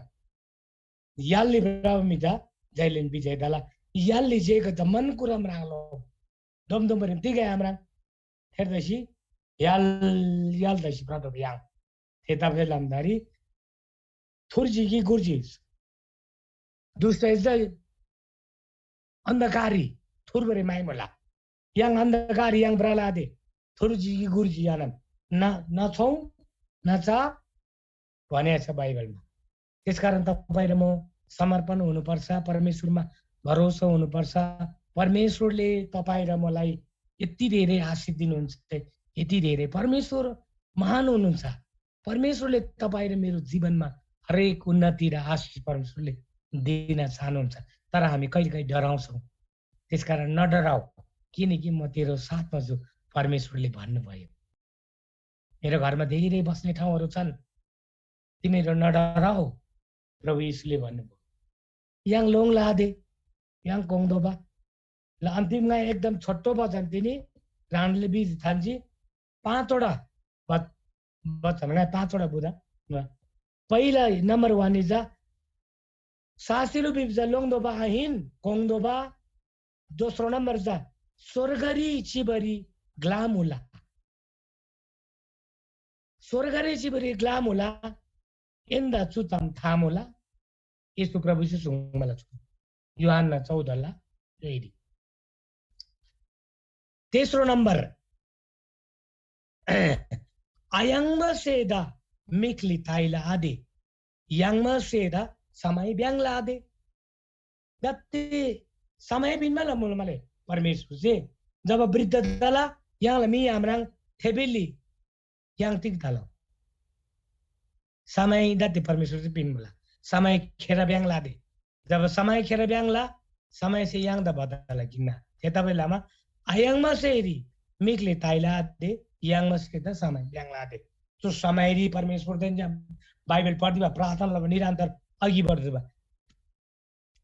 य्‍हालरी भ्रबा म्‍हिदा जैलेन विजय तला। य्‍हालरी जेगदा मन कुरा म्राङ्लो। दोमदोमरीन तिगै आम्राङ। थेर्दसी य्‍हाल य्‍हाल तसी भ्रतोःबा य्‍हाङ। थेतबासेलमा दारी थुर्जी कि गुर्जी? दुष्‍ट य्‍हाङ अन्धकारी थुर्बरी माइ मुला। य्‍हाङ अन्धकार य्‍हाङ भ्रला आदे। थुर्जी कि गुर्जी यानम न, न छौ, न चा, भनेको छ बाइबलमा। त्यसकारण तपाईँ र म समर्पण हुनुपर्छ, परमेश्वरमा भरोसा हुनुपर्छ। परमेश्वरले तपाईँ र मलाई यति धेरै आशिष दिनुहुन्छ, यति धेरै। परमेश्वर महान हुनुहुन्छ। परमेश्वरले तपाईँ र मेरो जीवनमा हरेक उन्नति र आशिष परमेश्वरले दिन चाहनुहुन्छ। तर हामी कहिले कहिले डराउँछौँ। त्यसकारण नडराऊ, किनकि म तेरो साथमा छु, परमेश्वरले भन्नुभयो। मेरो घरमा धेरै बस्ने ठाउँहरू छन्, तिमीहरू नडराऊ, प्रभु येशूले भन्नुभयो। य्‍हाङ लोङ लादे, य्‍हाङ कोङदोबा। ल, अन्तिम ङाइ एकदम छोटो वचन तिनी राणले बिज थान्‍जी पाँचवटा वच-, वचन ङाइ पाँचवटा बुदा। पहिला नम्बर वान इजा सासिलु बिब्जा लोङदोबा आहिन, कोङदोबा। दोस्रो नम्बर जा स्वर्गरी चिबरी ग्लाम होला। स्वर्गरी चिबरी ग्लाम होला। एन्‍दा चु ताम था मुला, येशू प्रभुसे सुङ्बा ला छु। यूहन्‍ना चौधला दुईरी। तेस्रो नम्बर, आयाङ्मा सेदा मिखली ताइला आदे, याङ्मा सेदा समय ब्याङ्ला आदे। गत्ते समय पिन्‍मा ला मुलमाले परमेश्‍वरसे जब वृद्ध तला, य्‍हाङला मी आम्राङ थेबेली य्‍हाङ तिग तला? समय दाते परमेश्‍वरसे पिन्‍मुला। समय खेर ब्‍याङ्ला दे। जब समय खेर ब्‍याङ्ला, समयसे य्‍हाङदा बदला किन्‍ना। थेतबासेलमा आयाङ्मा सेरी मिखले ताइला दे, याङ्मा सेदा समय ब्‍याङ्ला दे। चु समयरी परमेश्‍वरदेन जा बाइबल पढ्दिबा, प्रार्थना लबा, निरन्तर अघि बढ्दिबा।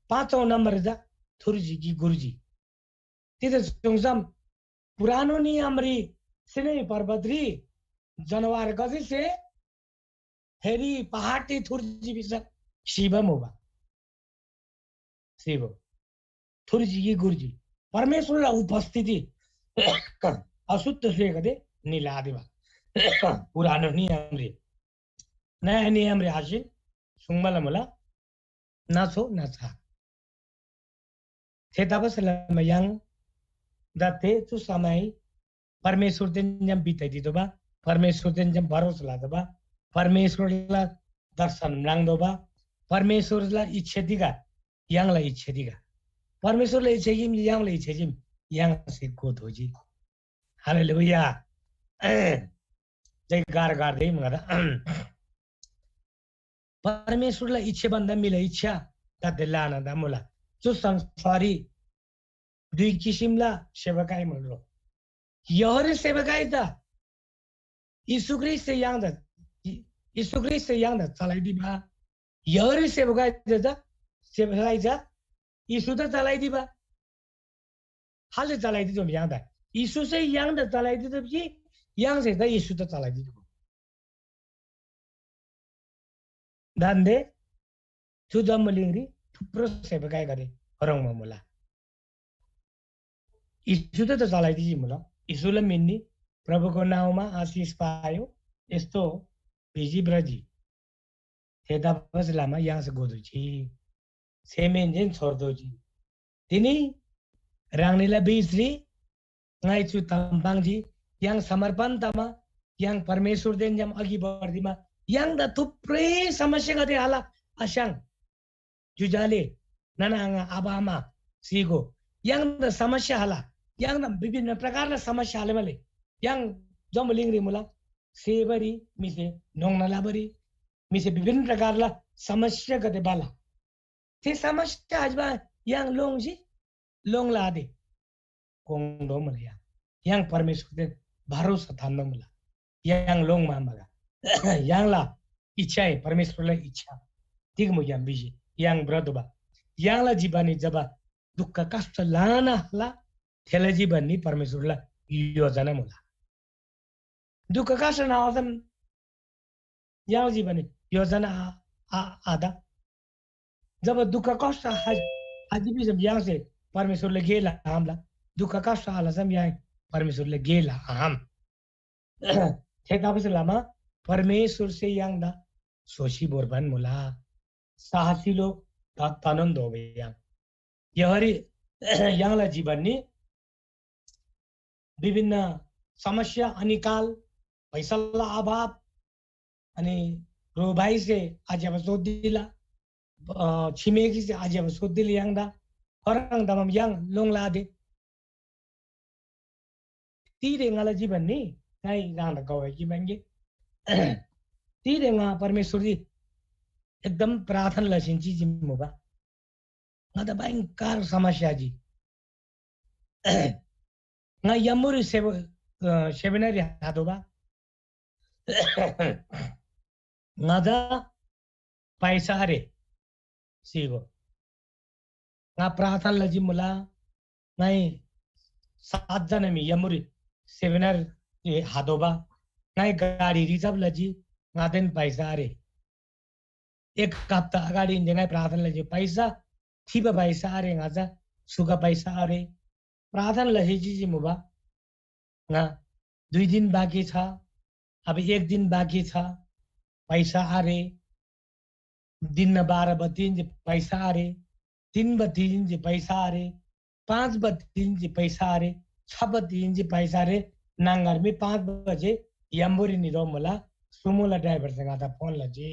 पाँचौं नम्बर जा थुर्जी कि गुरुजी। तिथे सुङसम पुरानो नियमरी सिनै पर्वतरी जनावर गजिसे हेरी पहाडती थुर्जी भिसा सिबा मुबा। सिबो। थुर्जी कि गुरुजी। परमेश्‍वरला उपस्थिति अशुद्ध स्‍वेगदे निलादेबा। पुरानो नियमरी। नयाँ नियमरी आसिन सुङमला मुला। नाछो नाछा। थेतबासेलमा य्‍हाङ दाते चु समय परमेश्‍वरदेन छ्‌याम बित्‍दै दितोःबा, परमेश्‍वरदेन छ्‌याम भरोसा लतोःबा, परमेश्‍वरला दर्शन म्राङ्तोःबा, परमेश्‍वरला इच्छा तिग, य्‍हाङला इच्छा तिग? परमेश्‍वरला इच्छा जिम, य्‍हाङला इच्छा जिम, य्‍हाङसे गोदोजी। हालेलुया। जय गार गार दे मगा। परमेश्‍वरला इच्छा भन्दा म्‍हिला इच्छा गाते लाना दा मुला। चु संसारी दुई किसिमला सेवकाई मुल्रो। यहरी सेवकाई दा येशू ख्रीष्‍टसे य्‍हाङदा, येशू ख्रीष्‍टसे य्‍हाङदा चलाइदिबा। यहरी सेवकाई दा, सेवकाई दा येशू दा चलाइदिबा। खालसे चलाइदिदोम य्‍हाङदा? येशूसे य्‍हाङदा चलाइदिदोम कि य्‍हाङसे दा येशूदा चलाइदिदोम? दान्‍दे चु जम्‍बुलिङरी थुप्रो सेवकाईगदे ह्रङ्‌बा मुला। येशूदा त चलाइदिजी मुला। येशूला मिन्‍नी प्रभुको नाउँमा आशिष पायो, यस्तो भिजी भ्रजी। थेतबासेलमा य्‍हाङसे गोदुजी। सेमहेन्‍सेन छोर्तोःजी। तिनी ह्राङनीला बीचरी ङाइ चु ताम पाङ्जी, य्‍हाङ समर्पण तमा य्‍हाङ परमेश्‍वरदेन छ्‌याम अघि बढ्दिमा य्‍हाङदा थुप्रै समस्यागदे आल। आस्‍याङ ज्‍योज्‍यो आले, नाना आङा, आबा आमा, सिगो, य्‍हाङदा समस्या हला, य्‍हाङदा विभिन्न प्रकारला समस्या हले मले, य्‍हाङ जम्‍बुलिङरी मुला, सेबारी, म्‍हिसे न्‍होङ्ना लबारी, म्‍हिसे विभिन्न प्रकारला समस्यागदे बाला। थे समस्या हजबा य्‍हाङ लोङ्सी लोङ्ला आदे। कोङ्‌दो मुला य्‍हाङ। य्‍हाङ परमेश्‍वरदेन भरोसा थान्‍बा मुला। य्‍हाङ लोङ्‌मा मगा। य्‍हाङला इच्छा हे परमेश्‍वरला इच्छा तिग मुग्‍याम भिसी य्‍हाङ भ्रतुबा। य्‍हाङला जीवननी जब दुःख कष्ट ल्‍हाना हला, थेला जीवननी परमेश्‍वरला योजना मुला। दुःख कष्ट नावसम य्‍हाङला जीवननी योजना आ-, आ-, आत। जब दुःख कष्ट आ-, आजि भिसम य्‍हाङसे परमेश्‍वरला गे लआम्‍ला। दुःख कष्ट आलसम य्‍हाङ परमेश्‍वरला गे लआम। थेतबासेलमा परमेश्‍वरसे य्‍हाङदा स्‍होसी भोर्बान मुला। साहसी लोक त-, तनोन दोबे य्‍हाङ। यहरी य्‍हाङला जीवननी विभिन्न समस्या, अनिकाल, पैसाला अभाव, अनि ह्रो भाइसे आज्‍यबा सोधिला, अ, छिमेकीसे आज्‍यबा सोधिला य्‍हाङदा, फरङ दमम य्‍हाङ लोङ्ला आदे। तिरे ङाला जीवन नि ङाइ ह्राङदा गवाही कि माङ्गे। तिरे ङा परमेश्‍वरजी एकदम प्रार्थना लसीन चिजी मुबा। ङादा भयंकर समस्या जी। ङा यम्‍बुरी सेब-, अ, सेमिनारी हातोबा। ङादा पैसा आरे सिगो। ङा प्रार्थना लजी मुला, ङाइ सात जना मी यम्‍बुरी सेमिनार हातोबा, ङाइ गाडी रिजर्भ लजी, ङादेन पैसा आरे। एक हप्ता अगाडि इन्‍दे ङाइ प्रार्थना लजी, पैसा, थिबा पैसा आरे ङाचा, सुगा पैसा आरे। प्रार्थना लसी चिजी मुबा, ङा दुई दिन बाँकी छ, अब एक दिन बाँकी छ, पैसा आरे। दिनना बाह्र बत्ती इन्‍जी पैसा आरे, तीन बत्ती इन्‍जी पैसा आरे, पाँच बत्ती इन्‍जी पैसा आरे, छ बत्ती इन्‍जी पैसा आरे। नाङ्गर मी पाँच बजे यम्‍बुरी निदो मुला, सुमोला ड्राइभरसे ङादा फोन लजी।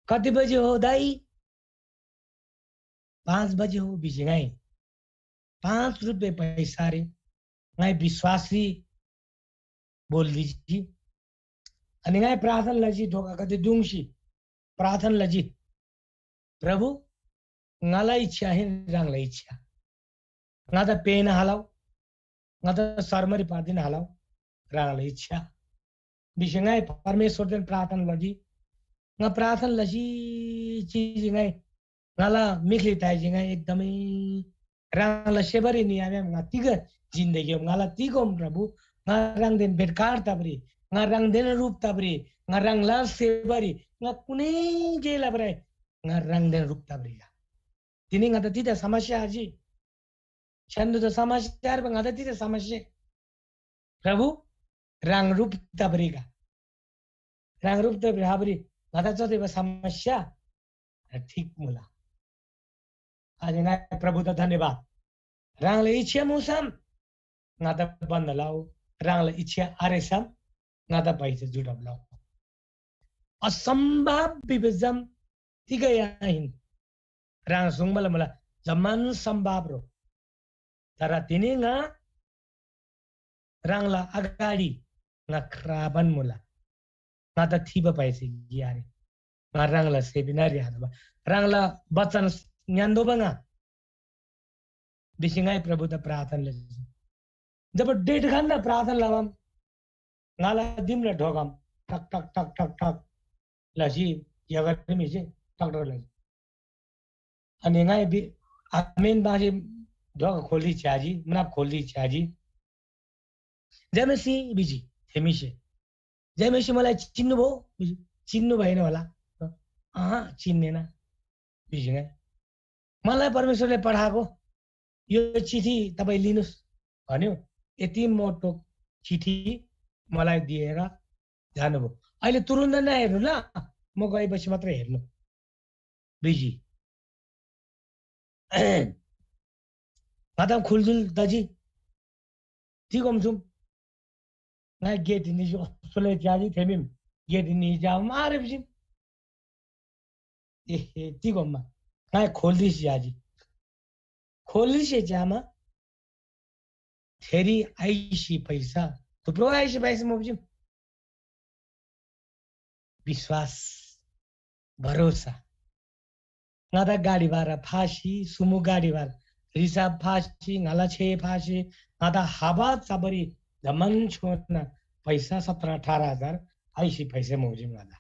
कति बजे हो दाइ? पाँच बजे हो भिजी ङाइ। पाँच रुपियाँ पैसा रे ङाइ विश्वासरी बोल्‍दिजी। अनि ङाइ प्रार्थना लजी, ढोकागदे दुङ्सी प्रार्थना लजी, प्रभु, ङाला इच्छा आहिन, ह्राङला इच्छा। ङादा पेन हालौ, ङादा शर्मरी पार्दिन हालौ, ह्राङला इच्छा। भिसी ङाइ परमेश्‍वरदेन प्रार्थना लजी। ङा प्रार्थना लसी चिजी ङाइ ङाला मिखली ताइजी ङाइ एकदमै ह्राङला सेबारी नियाम्‍याम ङा तिग जिन्दगी ङाला तिगोम प्रभु, ङा ह्राङदेन भेटकार तबरी, ङा ह्राङदेन रूप तबरी, ङा ह्राङला सेबारी ङा कुनै जे लबरै ङा ह्राङदेन रूप तबरी। तिनी ङादा तिदा समस्या आजी। छ्यान्‍दुदा समस्या आरे, ङादा तिदा समस्या। प्रभु, ह्राङ रूप तबरी गा। ह्राङ रूप तबरी हाबरी ङादा चोदेबा समस्या ठिक मुला। आज ङाइ प्रभुदा धन्यवाद। ह्राङला इच्छा मुसम ङादा बन्‍द लउ, ह्राङला इच्छा आरेसम ङादा पैसा जुटब लउ। असम्भव विभजम तिगै आहिन। ह्राङ सुङ्बाला मुला जम्‍मान सम्भव रो। तर तिनी ङा ह्राङला अगाडि ङा क्राबान मुला। ङादा थिबा पाइसे गियारे। ङा ह्राङला सेमिनारी हातोबा। ह्राङला वचन ङ्‌यान्‍दोबा ङा। भिसी ङाइ प्रभुदा प्रार्थना लजी। जब डेढ घण्‍टा प्रार्थना लबाम ङाला दिमला ढोकाम ठक ठक ठक ठक ठक लसी यगरमीसे टकटक लजी। अनि ङाइ बि-, आमेन बासी ढोका खोल्‍दी च्‍याजी, मुनाप खोल्‍दी च्‍याजी। जयमसी भिजी, थेमीसे। जयमसी मलाई चिन्नुभयो? भिजी, चिन्नु भएन होला। अहँ, चिन्नेन। भिजी ङाइ। मलाई परमेश्वरले पठाएको यो चिठी तपाईँ लिनुस् भन्यो। यति मोटो चिठी मलाई दिएर जानुभयो। अहिले तुरुन्त नै हेर्नु ल, म गएपछि मात्र हेर्नु। भिजी। ङादा खुल्दुल तजी। तिगोम सुम। ङाइ गेट निसी असुलै च्याजी थेमिम। गेट निसी जाउ मारे भिजिम। ए, ए, तिगोममा। ङाइ खोल्दिस याजी। खोलीसे च्‍यामा थेरी आइसी पैसा, थुप्रो आइसी पैसा मोप्‍जीम। विश्‍वास, भरोसा। ङादा गाडी भाडा फासी, सुमो गाडी भाडा रिजर्भ फासी, ङाला छे फासी, ङादा हाबा चबरी जम्‍मान छोना पैसा सत्र अठार हजार आइसी पैसा मोप्‍जीम ङादा।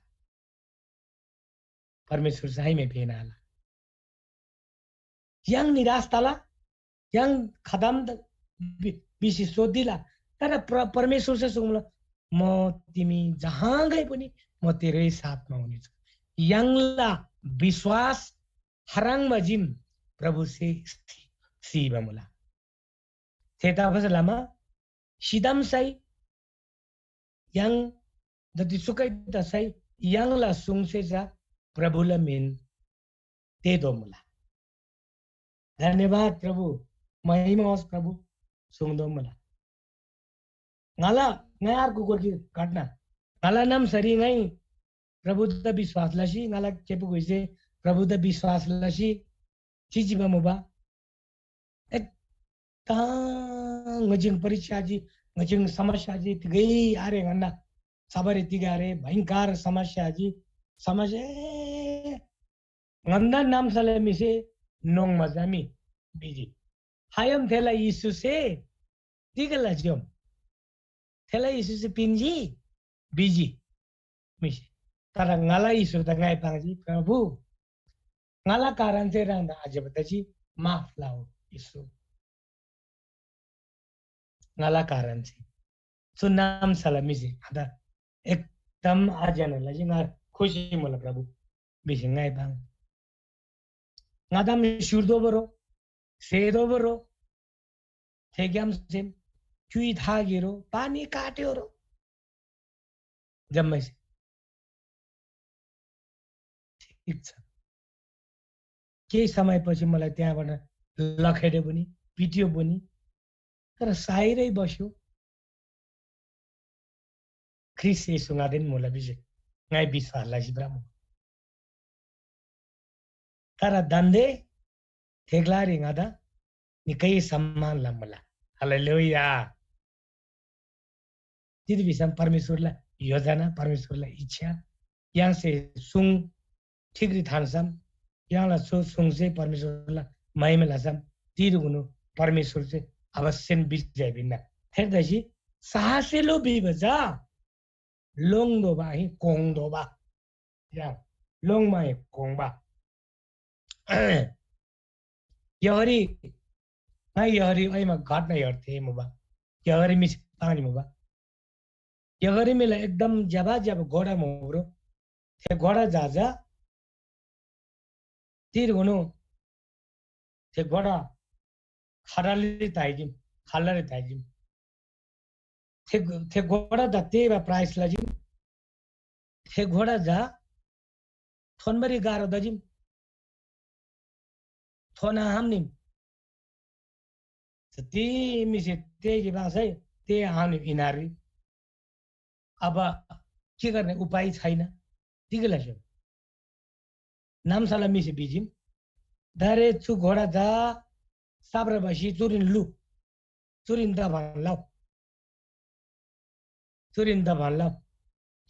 परमेश्‍वर चाहिँ मे पेनाला। य्‍हाङ निराश तला, य्‍हाङ खतम त बि-, बिसी सोधिला। तर प्र-, परमेश्‍वरसे सुङ्मुला, "म तिमी जहाँ गए पनि म तेरै साथमा हुनेछु।" य्‍हाङला विश्‍वास हराङमा जिम प्रभुसे सि-, सिबा मुला। थेतबासेलमा सिदमसै य्‍हाङ जति सुकै तसै य्‍हाङला सुङसे चा प्रभुला मिन तेदो मुला। धन्यवाद प्रभु, महिमा होस् प्रभु, सुङदो मुला। ङाला ङाइ अर्को गोर्खी घटना। ङाला नाम सरी ङाइ प्रभुदा विश्वास लसी, ङाला केपु गुइसे प्रभुदा विश्वास लसी चिचिबा मुबा। एकदम ङजिङ परीक्षा जी, ङजिङ समस्या जी, तिगै आरे ङन्‍ना सबरी तिग आरे, भयंकर समस्या जी, समस्या ङन्‍ना नाम्‍साला म्‍हिसे नोङ्मा जामी भिजी। हायम थेला यीशुसे तिग लज्‍योम? थेला यीशुसे पिन्‍जी भिजी म्‍हिसे। तर ङाला यीशुदा ङाइ पाङ्जी, "प्रभु, ङाला कारणसे ह्राङदा आज्‍यबा तजी माफ लउ येशू। ङाला कारणसे।" चु नाम्‍साला म्‍हिसे ङादा एकदम आज्‍यना लजी, ङा खुसी मुला प्रभु भिसी ङाइ पाङ्जी। ङादा मी स्‍युर्दोबा रो, सेदोबा रो, थेग्‍यामसेन क्‍युइ थागी रो, पानी काट्‍यो रो, जम्‍मैसे। ठिक छ। केही समयपछि मलाई त्यहाँबाट लखेड्यो पनि, पिटियो पनि, तर साइरै बस्यो। ख्रीष्‍ट येशू ङादेन मुला भिसी ङाइ विश्‍वास लसी भ्रमु। तर दान्‍दे थे ग्‍लारी ङादा निकै सम्‍मान लमुला। हालेलुया। तिग भिसम परमेश्‍वरला योजना, परमेश्‍वरला इच्छा, य्‍हाङसे सुङ ठिकरी थान्‍सम, य्‍हाङला सु-, सुङसे परमेश्‍वरला महिमा लसम, तिरेकुनु परमेश्‍वरसे अवश्‍यन विजय पिन्‍ना। थेतसी साहसेलो भिबा चा लोङ्‌तोःबा आहिन, कोङ्‌तोःबा। या, लोङ्‌मा आहिन, कोङ्‌बा। यहरी, ङाइ यहरी ऐमा घटना हेर्थे मुबा। यहरी मिस पानी मुबा। यहरी मिला एकदम ज्‍यबा ज्‍यबा घोडा मुब्रो। थे घोडा जा जा तीर हुनु। थे घोडा खडाली ताइजिम, खालरी ताइजिम। थे, थे घोडा दा तेबा प्राइस लजिम। थे घोडा जा थोनबरी गाह्रो दजिम। थोना हामनिम। ती म्‍हिसे तेजी बासै ते हामनिम इनारी। अब के गर्ने, उपाय छैन। तिग लस्यो। नाम्‍साला म्‍हिसे भिजिम, दारे चु घोडा जा साप्रा भसी चुरीन लु, चुरीन दफन लउ। चुरीन दफन लउ।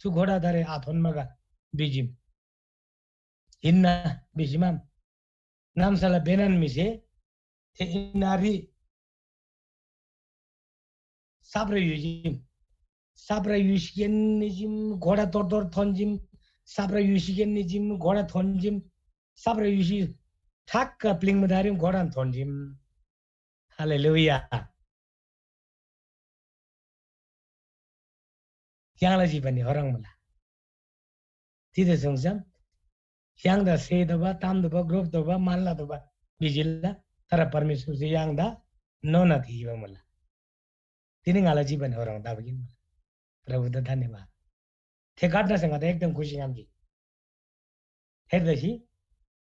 चु घोडा दारे आथोन्‍बागा भिजिम। हिन्‍ना भिसीमा नाम्‍साला बेनान म्‍हिसे थे इनारी साप्रा युजिम। साप्रा युसिकेन निजिम, घोडा तोर तोर थोन्‍जिम। साप्रा युसिकेन निजिम, घोडा थोन्‍जिम। साप्रा युसी ठ्याक्क प्‍लिङ्बा दारीम घोडान थोन्‍जिम। हालेलुया। य्‍हाङला जीवन नि हरङ मुला। तिथे सुङसम य्‍हाङदा सेतोःबा, तामतोःबा, ग्रोपतोःबा, मानलातोःबा भिजिल्‍ला, तर परमेश्‍वरसे य्‍हाङदा नोना थीबा मुला। तिनी ङाला जीवन हरङ तबा गिन मुला। प्रभुदा धन्यवाद। थे घटनासे ङादा एकदम खुसी ङ्‌हम्‍जी। थेतसी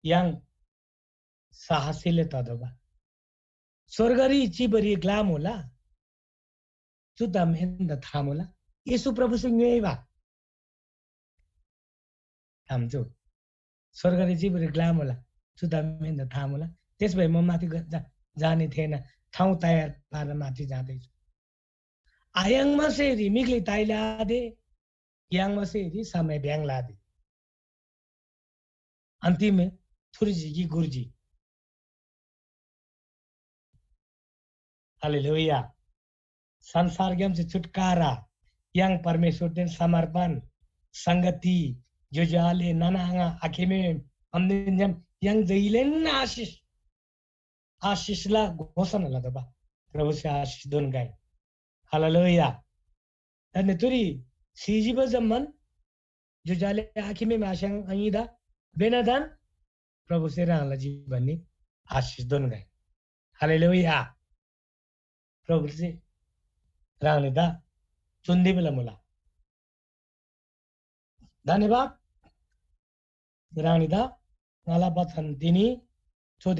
य्‍हाङ साहसीले ततोःबा। स्‍वर्गरी चिबारी ग्‍ला मुला, चु ताम एन्‍दा था मुला। येशू प्रभुसे ङ्‌योइबा ताम चु। स्‍वर्गरी चिबारी ग्‍ला मुला, चु ताम एन्‍दा था मुला। त्यसभए म माथि ग-, जा-, जाने थेःना ठाउँ तयार पार्न माथि जाँदैछु। आयाङ्मासेरी म्‍हिगले ताइला आदे, याङ्मासेरी समय भ्‍याङ्ला आदे। अन्तिम थुर्जी कि गुर्जी। हालेलुया। संसारग्‍यामसे छुटकारा, य्‍हाङ परमेश्‍वरदेन समर्पण, संगति, ज्‍योज्‍यो आले, नाना आङा, आखेमे, आमदेन छ्‌याम य्‍हाङ जैलेन आशिष, आशिषला घोषणा लतोःबा। प्रभुसे आशिष दोन्‍गै। हालेलुया। दान्‍दे तुरी सिजीबा जम्‍मान ज्‍योज्‍यो आले आखेमे आस्‍याङ आङिदा बेनादान प्रभुसे ह्राङला जीवननी आशिष दोन्‍गै। हालेलुया। प्रभुसे ह्राङनीदा चुन्‍दी बेला मुला। धन्‍यवाद। ह्राङनीदा ङाला बचन तिनी चुदे